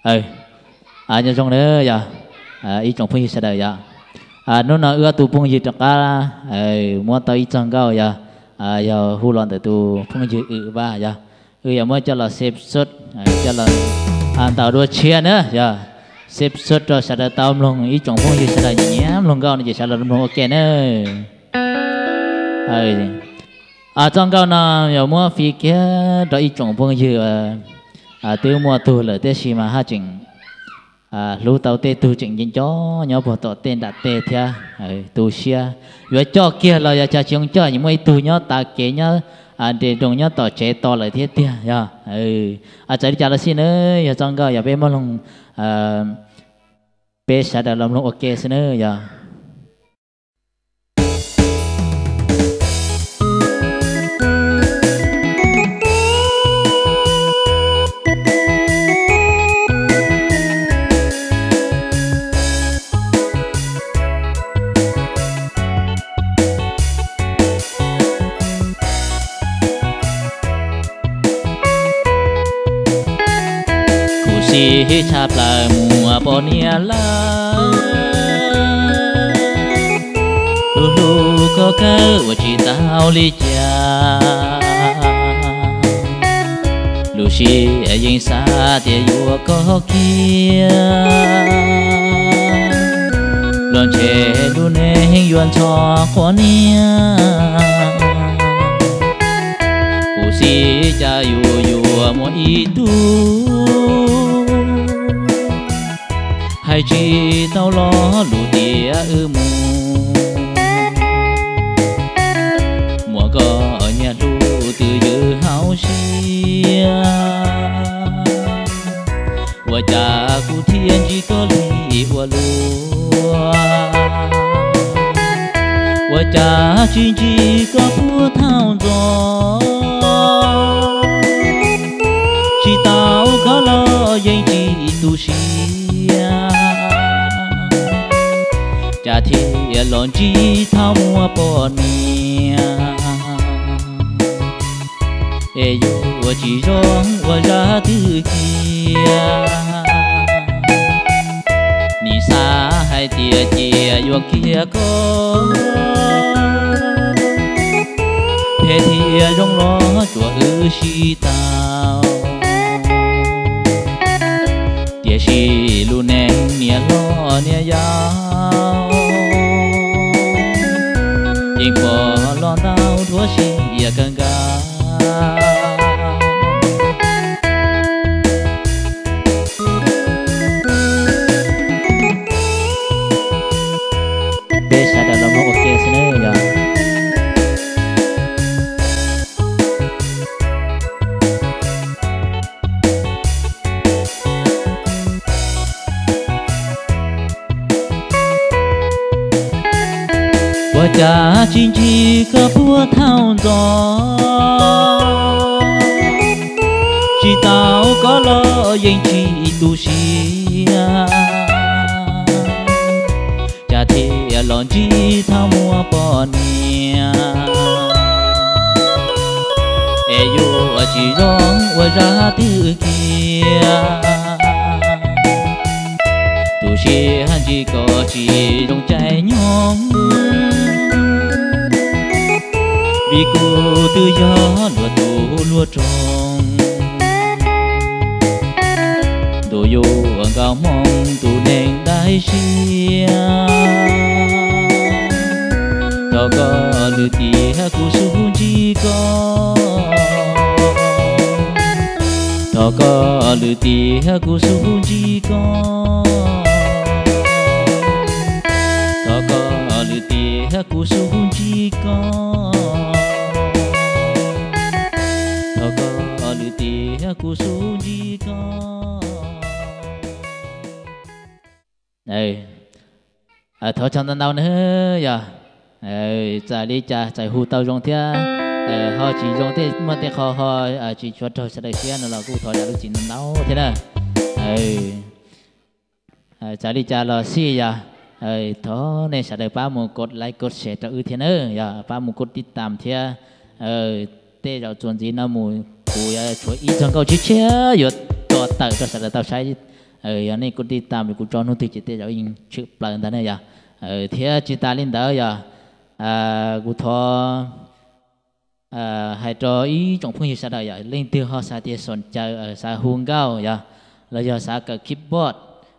Nyob zoo na yog ib tsoom phooj ywg sawv daws yog, hnub no wb ob tug phooj ywg rov qab muab tau ib txoj nkauj yog, yog hu los ntawm tus phooj ywg Wm Vaj yog, wb yuav muab coj los xeb sub, coj los ntaus dua tshiab na yog, xeb sub rau sawv daws tau mloog, ib tsoom phooj ywg sawv daws nyiam mloog nkauj no ces sawv daws mloog ua ke na. Txoj nkauj no yog muab fij kiag rau ib tsoom phooj ywg twb muaj tug lawm tiam sis mas haj tseem hlub tau tej tug tseem nco nco nyob puag tom tej nram tej thiab. Tu siab yuav coj kiag los yog cas tsis zoo coj, muaj ib tug nyob tav kev nyob nres nroos nyob tom tsev tos lawm thiab tiag yog. Txawm li cas los xij na, yog txoj nkauj yog peb muab mloog, peb sawv daws los mloog ua ke xwb na yog. Kuv siv tshaj plaws muaj poj niam lawm, lub hlub koj kawg ua tsis tau li cas. Lub siab yeej xav tias yuav koj kiag, los ntshe lub neej yuav ntxhov qhua niam. Kuv xav cas yuav yuav muaj ib tug hais tsis tau lo lus tias wb mus. Muaj koj niaj hnub twb ywm hauv siab, ua cas kuv thiaj ntsib koj li ua luaj? Ua cas tsis ntsib koj puag thaum ntxov? Tsis tau koj los yeej tsis tu siab, cas thiaj los ntsib thaum muaj poj niam. Es yuav tsis zoo ua zaj twg kiag, nim xav hais tias cia yuav kiag koj, phem thiab zoo los tsuas wb sib tau. Tiam sis lub neej niam hlob niam yau, yeej pom los ntau dhuav siab kawg nkaus. Peb sawv daws los mloog ua ke xwb nawb yog. Ua cas tsis ntsib koj puag thaum ntxov? Tsis tau koj los yeej tsis tu siab, cas thiaj los ntsib thaum muaj poj niam. Es yuav tsis zoo ua zaj twg kiag, tu siab ntsib koj tsis zoo caij nyoog, vim kuv twb yog luag tus luag roog. Ntuj yuav nkaus hmoo tus neeg dai siab, thov koj lwm tiam kuv xub ntsib koj, thov koj lwm tiam kuv xub ntsib koj, thov koj lwm tiam kuv xub ntsib koj, thov koj lwm tiam kuv xub ntsib koj. Thov txog ntau ntau nawb yog, txawm li cas txawm hu tau zoo thiab ho tsis zoo tej muaj tej qho ho tsis tshua raug sawv daws siab no los kuj thov zam lub txim ntau ntau thiab na. Txawm li cas los xij yog, thov nej sawv daws pab mus kos like kos share rau wb thiab na, yog pab mus kos tib tam thiab. Tej zaum txuas ntxiv no mus kuv yuav tshuav ib txoj nkauj tshiab tshiab yuav tso tawm rau sawv daws tau saib Yog nej kuj tij tam kuv tso hnub twg ces tej zaum yeej tshwm plaws ntag ne yog. Thiab tsis tas li ntawd yog kuv thov hais rau ib tsoom phooj ywg sawv daws yog leej twg ho xav tias xoom caw xav hu nkauj yog los yog xav kawm keyboard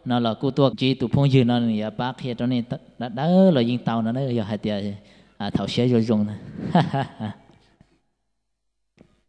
no los kuj tuaj ntsib tus phooj ywg no nws yuav pab qhia rau nej dawb dawb los yeej tau no na yog hais tias thaum siab zoo zoo na.